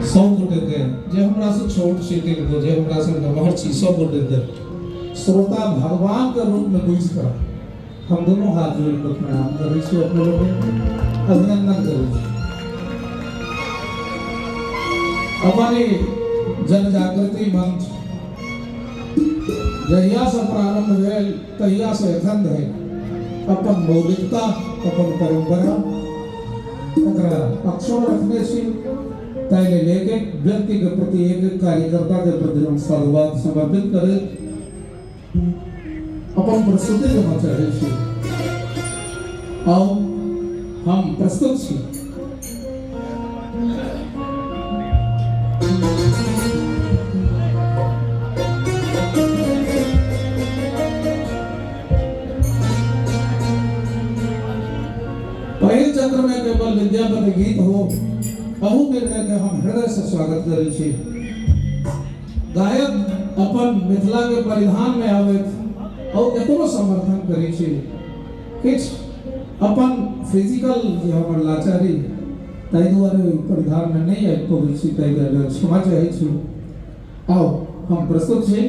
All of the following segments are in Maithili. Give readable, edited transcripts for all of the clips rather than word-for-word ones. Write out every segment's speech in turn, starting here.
सब गोटे के जे हमरा से छोट छी तिनको जे हमरा से नमहर छी सब गोटे के श्रोता भगवान के रूप में बुझि कऽ हम दोनों हाथ जोड़ि कऽ प्रणाम करै छी, अपने लोग अभिनंदन करै छी। अपन ई जनजागृति मंच जहिया से प्रारंभ भेल तहिया से एखन धरि अपन मौलिकता, अपन परंपरा ओकरा अक्षुण्ण रखने छी। ताहि लेल एक एक व्यक्ति के प्रति, एक एक कार्यकर्ता के प्रति हम साधुवाद समर्पित करैत अपन प्रस्तुति देना चाहै छी। आउ हम प्रस्तुत छी। पहिल चक्र में केवल विद्यापति गीत हो, अहू निर्णय के हम हृदय से स्वागत करै छी। गायक अपन मिथिला के परिधान में आबैत और एकरो समर्थन करै छी। किछु अपन फिजिकल जे हमर लाचारी ताहि दुआरे ओहि परिधान में नहि आबि पबै छी, ताहि दुआरे क्षमा चाहै छी। आउ हम प्रस्तुत छी।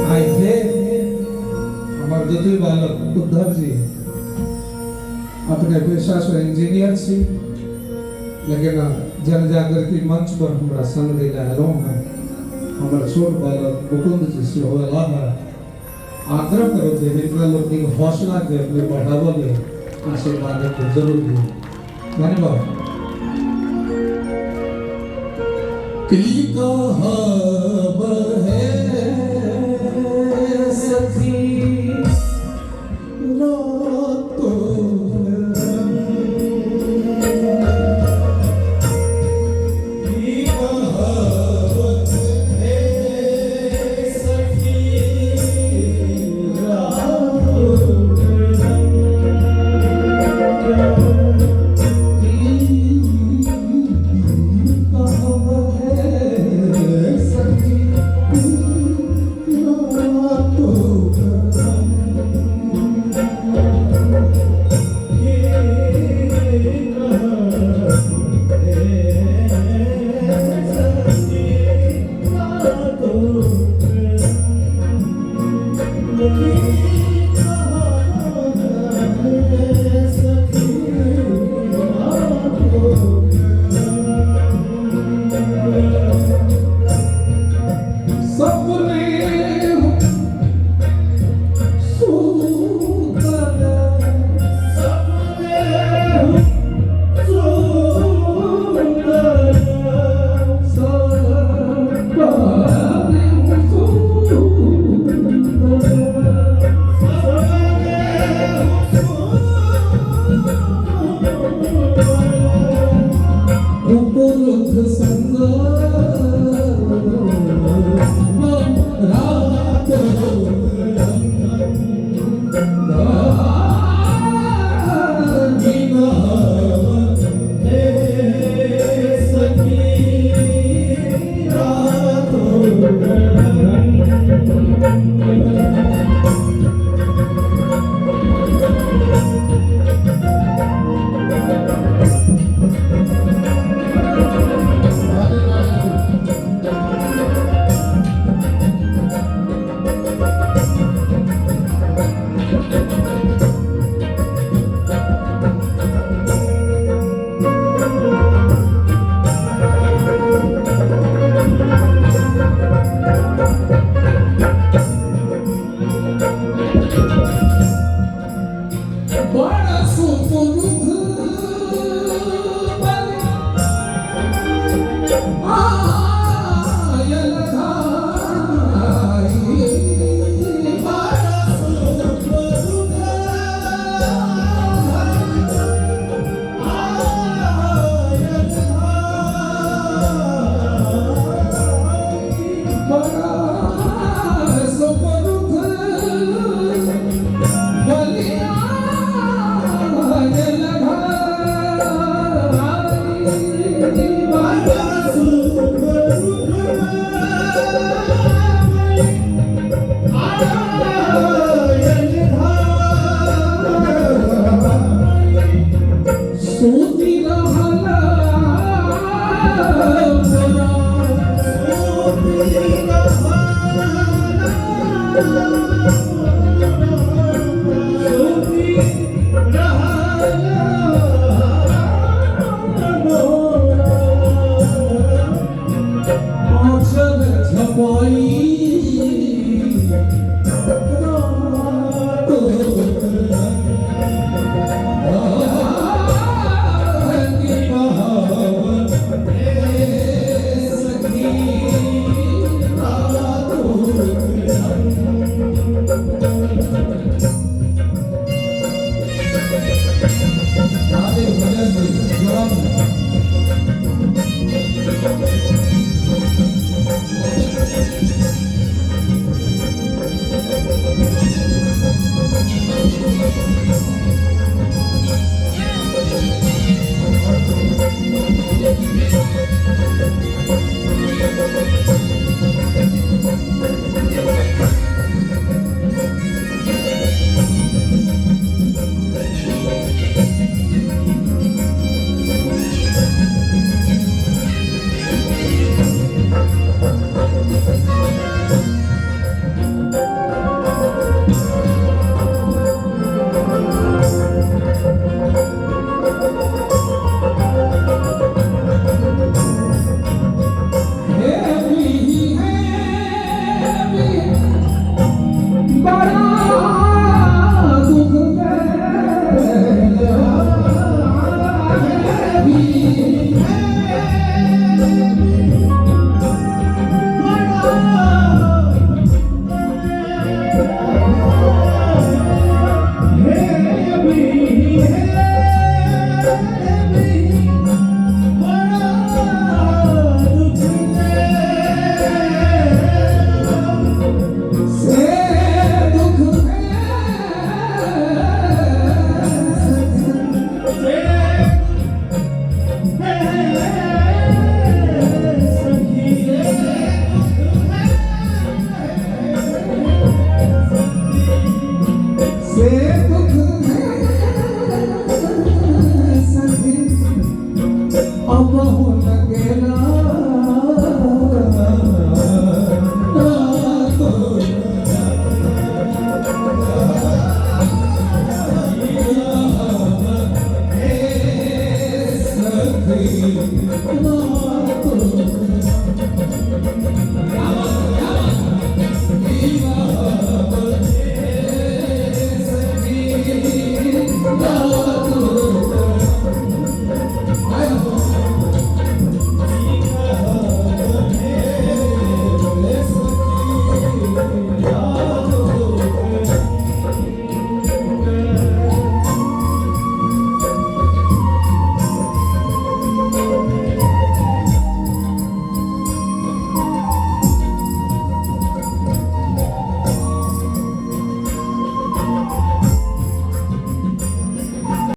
आइ फेर हमर द्वितीय बालक उद्धव जी अपने पेशा से इंजीनियर छी, लेकिन जनजागृति मंच पर हमरा संग दै लए एलहुँ हँ। हमर छोट बालक मुकुंद जी सेहो अयलाह हँ। आग्रह करब जे हिनका लोकनिक हौसला के अपने बढ़ाबऽ लेल आशीर्वाद जरूर दियौ। धन्यवाद। की कहब हे सखी बड़ सुपुरुख बलि आयल धाई। बड़ सुपुरुख आयल धाई। बड़ सुपुरुख बलि आयल धाई। बड़ सूति रहल मोरा। सूति आँचल झपाई